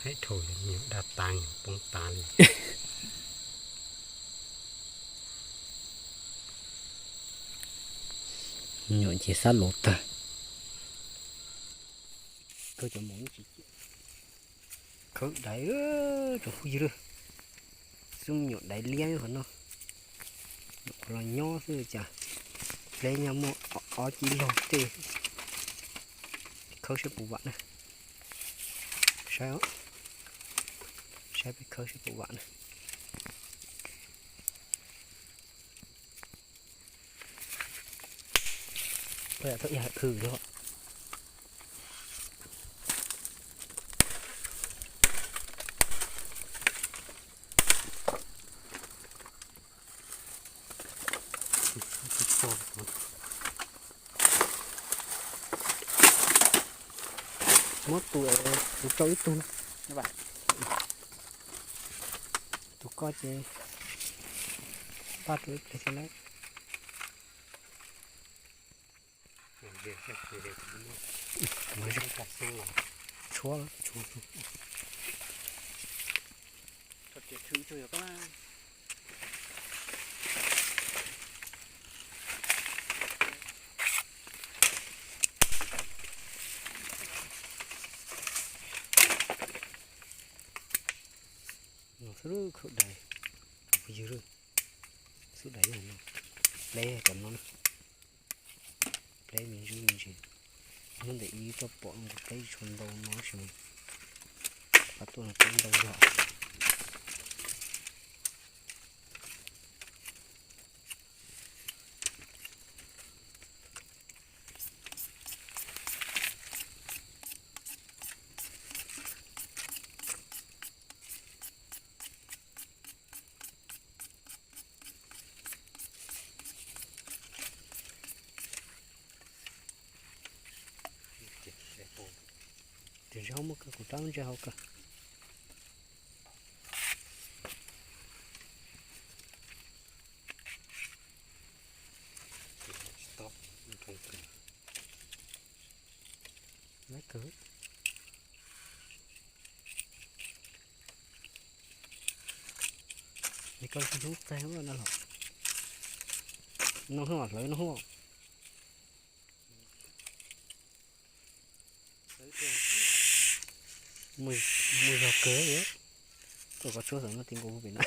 Ib dhau me nyuam daj tas poob tas li. Me nyuam ces xab luv tag. Khawb cov mus tsis ciaj. Khawb daiv tsoom phooj ywg. Xub me nyuam daiv liab qhov no. Nyuam qhuav los nyob xwb cas. Dleb nyaj muaj ob cib log tej. Khawb saib puas vam na. Saib os. Saib peb khawb saib puas vam na. Thawj ib hwj os. Muab tus, tus rau ib tug. Tus koj ces paj rau ib pliag xwb na. Tshuab, tshuab. No xwb khawb daiv, tsoom phooj ywg, xwb daiv no, pleb cov no, pleb me ntsis me ntsis, hnub ntawm ib tuaj pom pleb tsis tshua ntau no sis mas pab tuaj no pleb ntau zog. Tus ntses hauv muaj kawg, kuv rab ntses hauv kawg. Lab kawg. Es koj hlub txaig na los. No hwj, hlawv no hwj. Muaj zog kawg li. Tuaj kov tshuab xwb no ti nkaus pem no.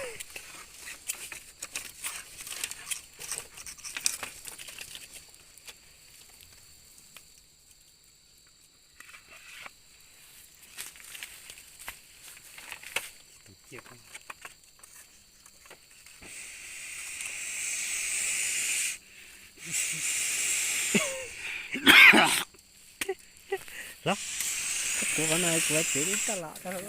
Los, kuv qhov no kuv tsev lub taj lam taj lam.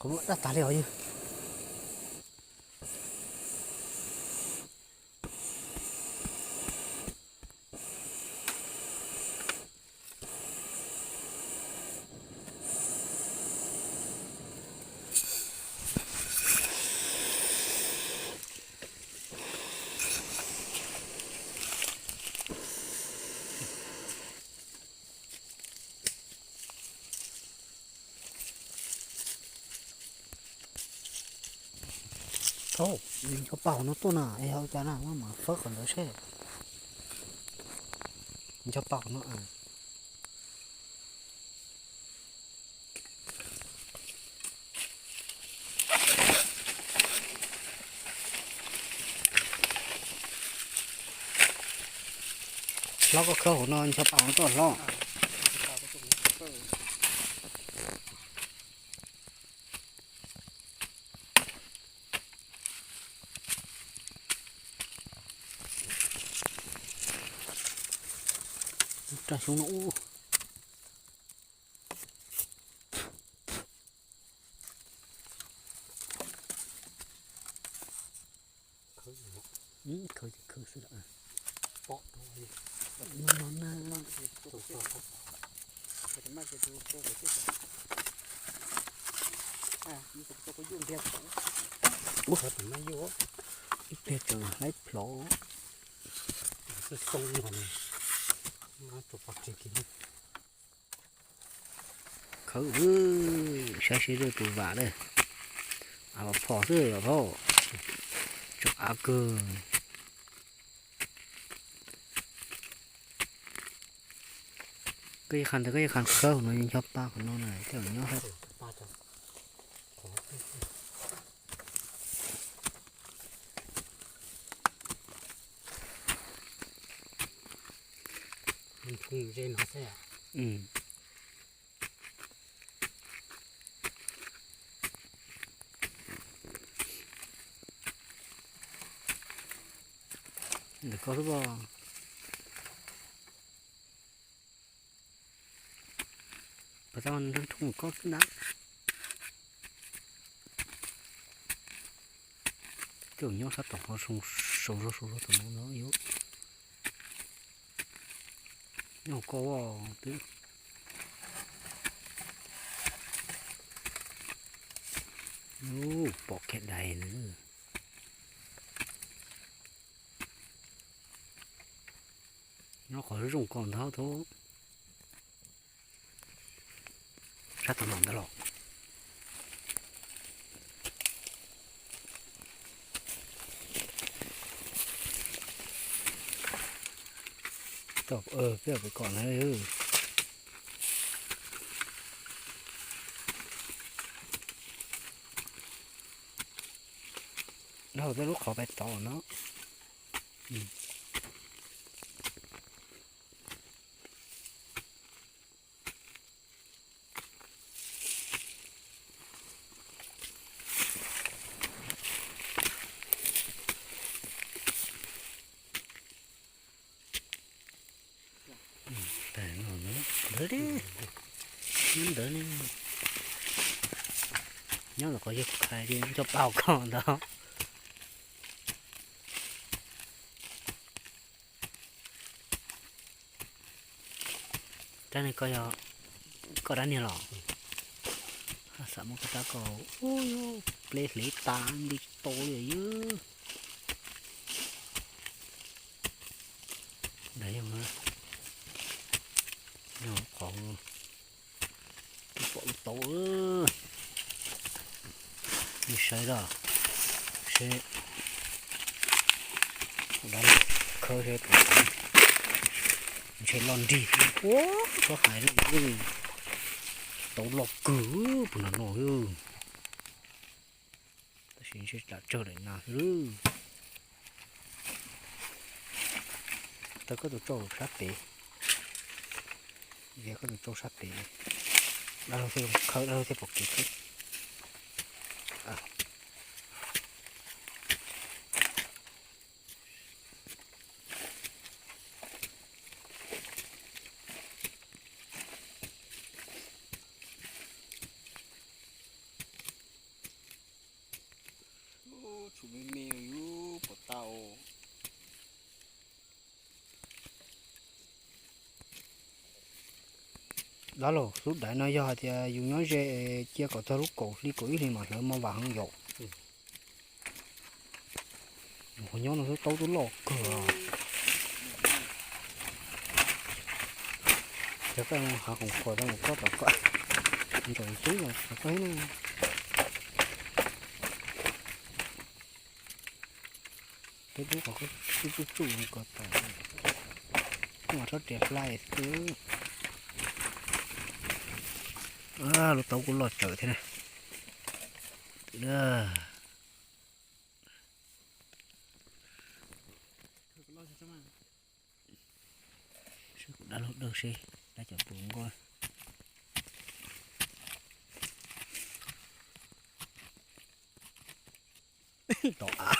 Kuv muab daj tas li os yog. Thaub, nco pab hauv no tuaj na, es hauv cas na, mam fawb qhov ntawd seb. Nco pab hauv no. Hlob koj khawb hauv no ncho pa hauv tuaj hlob. Raj xyoob no ub. Khawb ces khawb xwb. Ub, ib pliag tseem haib plhov. Khawb, saib seb tus vam lawm. Av phom xwb os, tseem av kawg. Koj ib qho ntawd koj ib qho khawb hauv no ncho pa qhov no na, tej zaum nyob. Ntawm koj xwb os. Pas tau nrog nrog koj xwb ntag. Tej zaum nyob sab tom qhov zoo, saum zog saum zog tom no no yuav nyob koj twb pom kiag dais na. Nyob qhov zoo koj ntag thaub. Sab tom no ntag los. Peb pem kom na. Dhau tej lub qhov pais tod no. Ntawd li, nyob ntawd ne. Nyob ntawm qhov yog khai li nco pau koj ntawd. Rab niag koj yog koj rab niag los? Xav muab koj rab ko. Ub, pleb hliv tas nti tsis tau li yog. Ntawd yog, yog qhov twb pom lub tau. Saib da, seb, khawb seb puas, ntshe loj nrig. Ua, txhob hais li, tau loj kawg puag nram no. Tab sis ntshe lam tsawg daim nas xwb. Tau koj tus tsau sab pem, vias koj tus tsau sab pem, dab laug thiaj khawb, dab laug thiaj pom kev khawb. Tshuav me me yus pom tau. Dab laug, lub daiv no yog hais tias yus nyob ze cia kom txog lub kaum hli kaum ib hlis mam hlawv mos vam heev yom. Qhov nyob no xwb taub twb loj kawg. Ces koj hav khoom khuam tau mus kob tom koj, ntsaum coob los tom koj thiab na. Peb pub qhov tsuj tsuj tsuj ko tas, mas txhob riam hlais xwb. Lub taub kuj loj tsawv thiab na. Twm na. Seb dab cov tus nkauj. Tom av.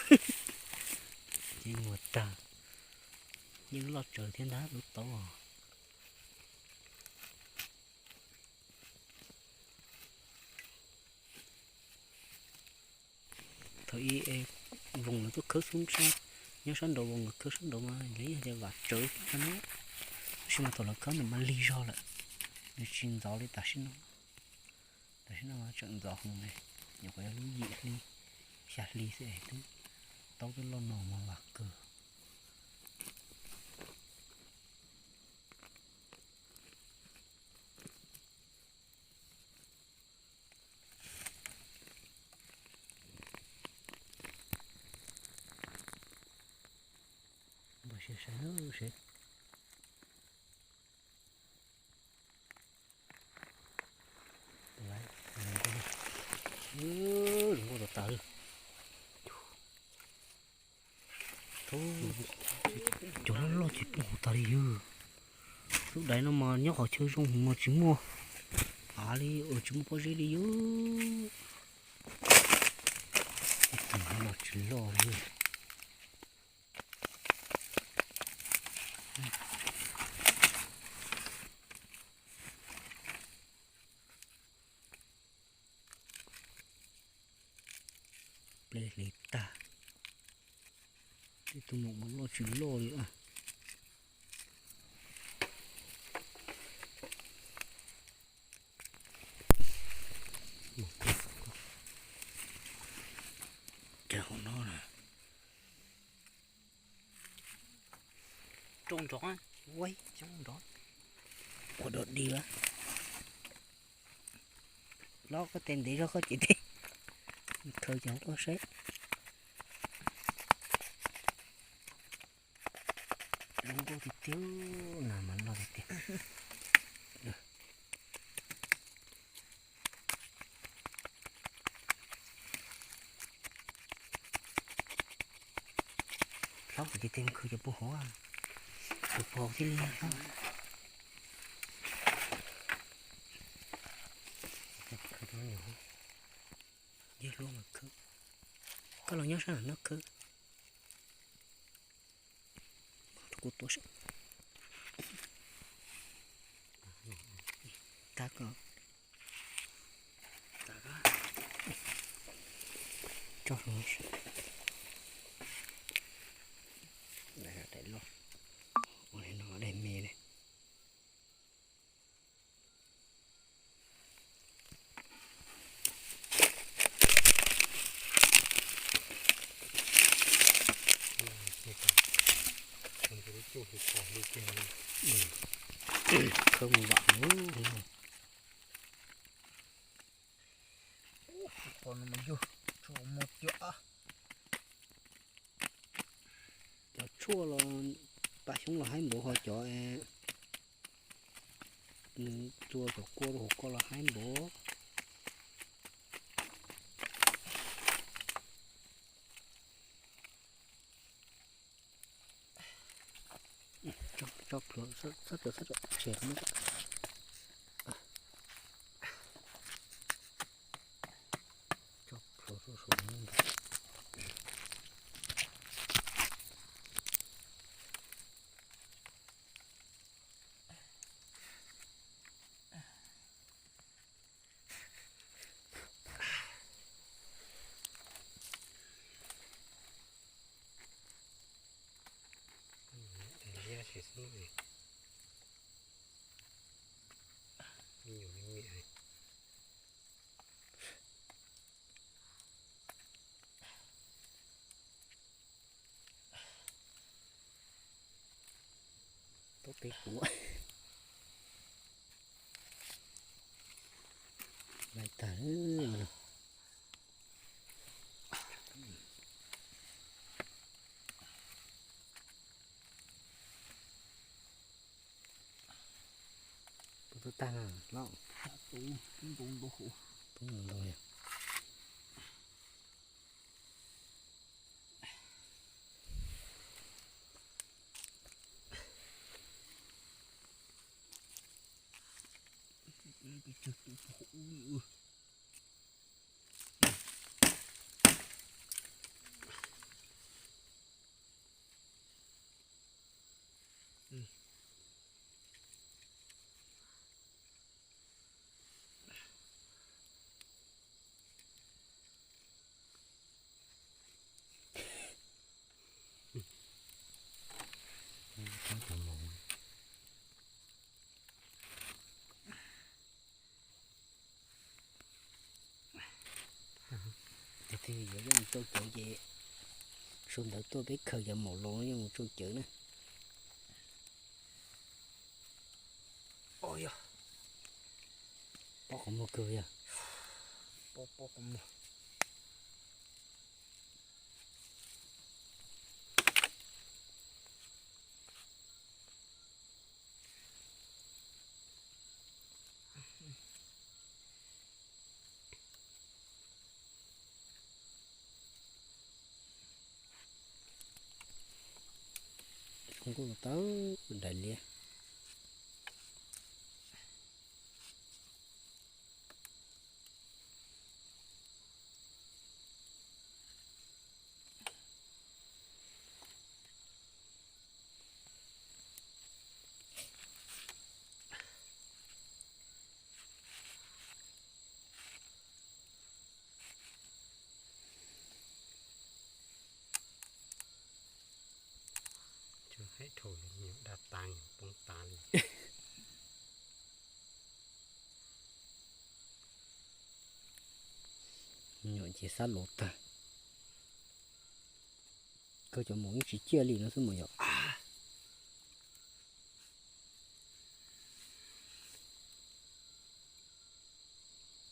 Ces muag tag. Yeej loj tsawv thiab ntag lub taub. Thaum ub voos lawv tuaj khawb xub sab, nyob sab nraud voos lawv khawb sab nraud mas lawv yog tias vam tsawv thiab no. Tab sis mas thaum lawv khawb no mas lig zog lawm, nws tsis ntxov li tam sim no. Tam sim no mas tseem ntxov heev li, nyuam qhuav yog lub yim hli, xya hli xwb es twb, taub twb loj no mas vam kawg. Npaj siab saib seb. Zoo nkauj tas tas li. Cov loj loj ces poob hauv tas li yog. Lub daiv no mas nyob qhov chaw zoo heev mas tsis muaj av li, tsis muaj pob zeb li yog. Tus no los tsis loj li. Pleb hliv tag. Tej tus maum mas loj tsis loj li. Ces hauv no na. Rau nrov, ua coob nrov. Ua dog dig a. Los koj tes ntev zog koj ces tes. Khaws cov koj saib. Zoo nkauj tiag tiag, nas mas loj tiag tiag. Hlob kuv tes tes mus khwv cov puag hauv, cov puag hauv thiaj li hlob. Yog hluas mas khwv, koj los nyob sab no khwv. Kuv tuav seb. Tag koj. Tso hlo. Daim loj. Ua li no daim me ne. Khawb mus vam ub. Qhov no mas yog tshuaj muaj tiag. Cov tshuaj los pam xyoob los haib npaum, ho cov nws tua cov kua rau hauv ko los haib npaum. Tso plhuav, txhob plhuav, txhob plhuav, tshem qhov no. Tso plhuav rau saum no. Liab tsis xub li. Me nyuam me miam li. Tub peb kuv. Lais tag. Tus tag na los. Poob ntau ntau. Twg yuav yeej mus tsau cawv ces sau ntawv tuaj peb khaws cov maum los yeej mus tsau cawv na. Pob qhov muag kawg yog. Zoo nkauj tawv nraim liab. Haib dhau, nyuam daj tas poob tas li. Nyuam ces xab laus tag. Koj cov maum yeej tsis ciaj li no xwb mas yom.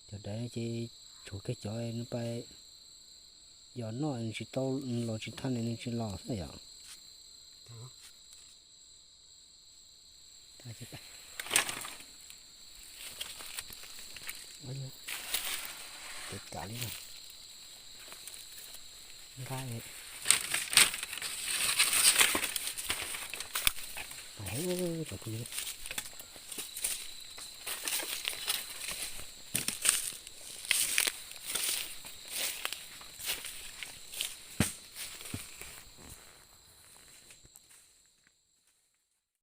Cov dawb ces tshuav kiag cov nws pais yos noj nws tsis tau, los tsis thaj nws tsis los xwb yom. Tes kam li no. Nqa cov phooj ywg,